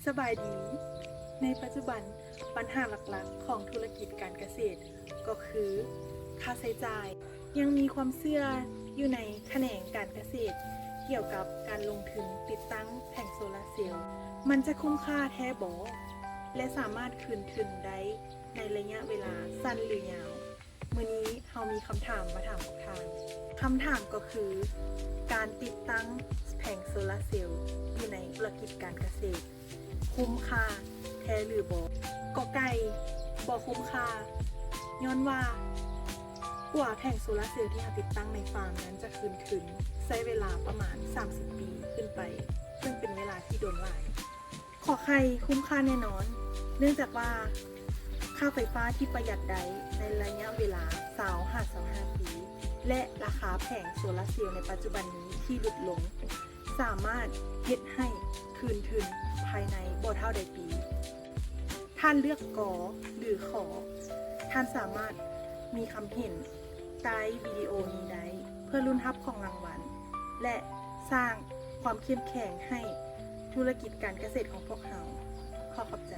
ສະບາຍດີ. ໃນປັດຈຸບັນ, ບັນຫາຫຼັກໆຂອງທຸລະກິດການກະເສດກໍຄືຄ່າໃຊ້ຈ່າຍ. ຍັງມີຄວາມເຊື່ອຢູ່ໃນຂະແໜງການກະເສດ ກ່ຽວກັບການລົງທຶນຕິດຕັ້ງແຜງໂຊລາເຊວ. ມັນຈະຄຸ້ມຄ່າແທ້ບໍ ແລະ ສາມາດຄືນທຶນໄດ້ໃນໄລຍະເວລາສັ້ນ ຫຼື ຍາວ? ມື້ນີ້ເຮົາມີຄຳຖາມມາຖາມພວກທ່ານ. ຄຳຖາມກໍຄື, ການຕິດຕັ້ງແຜງໂຊລາເຊວຢູ່ໃນທຸລະກິດການກະເສດ ຄຸ້ມຄ່າແທ້ຫຼືບໍ່? ກໍໄກ່, ບໍ່ຄຸ້ມຄ່າ, ຍ້ອນວ່າກວ່າແຜງໂຊລາເຊວທີ່ເຮົາຕິດຕັ້ງໃນຟາມນັ້ນຈະຄືນທຶນ ໃຊ້ເວລາປະມານສາມສິບປີຂຶ້ນໄປ, ເຊິ່ງເປັນເວລາທີ່ດົນຫຼາຍ. ຂໍໄຂ່, ຄຸ້ມຄ່າແນ່ນອນ, ເນື່ອງຈາກວ່າຄ່າໄຟຟ້າທີ່ປະຢັດໄດ້ໃນໄລຍະເວລາຊາວຫາຊາວຫ້າປີ ແລະ ລາຄາແຜງໂຊລາເຊວໃນປັດຈຸບັນນີ້ທີ່ຫຼຸດລົງ ສາມາດເຮັດໃຫ້ຄືນທຶນພາຍໃນບໍ່ເທົ່າໃດປີ. ທ່ານເລືອກ ກ ຫຼື ຂ? ທ່ານສາມາດມີຄຳເຫັນໃຕ້ວິດີໂອນີ້ໄດ້ ເພື່ອລຸ້ນຮັບຂອງລາງວັນ ແລະ ສ້າງຄວາມເຂັ້ມແຂງໃຫ້ທຸລະກິດການກະເສດຂອງພວກເຮົາ. ຂໍຂອບໃຈ.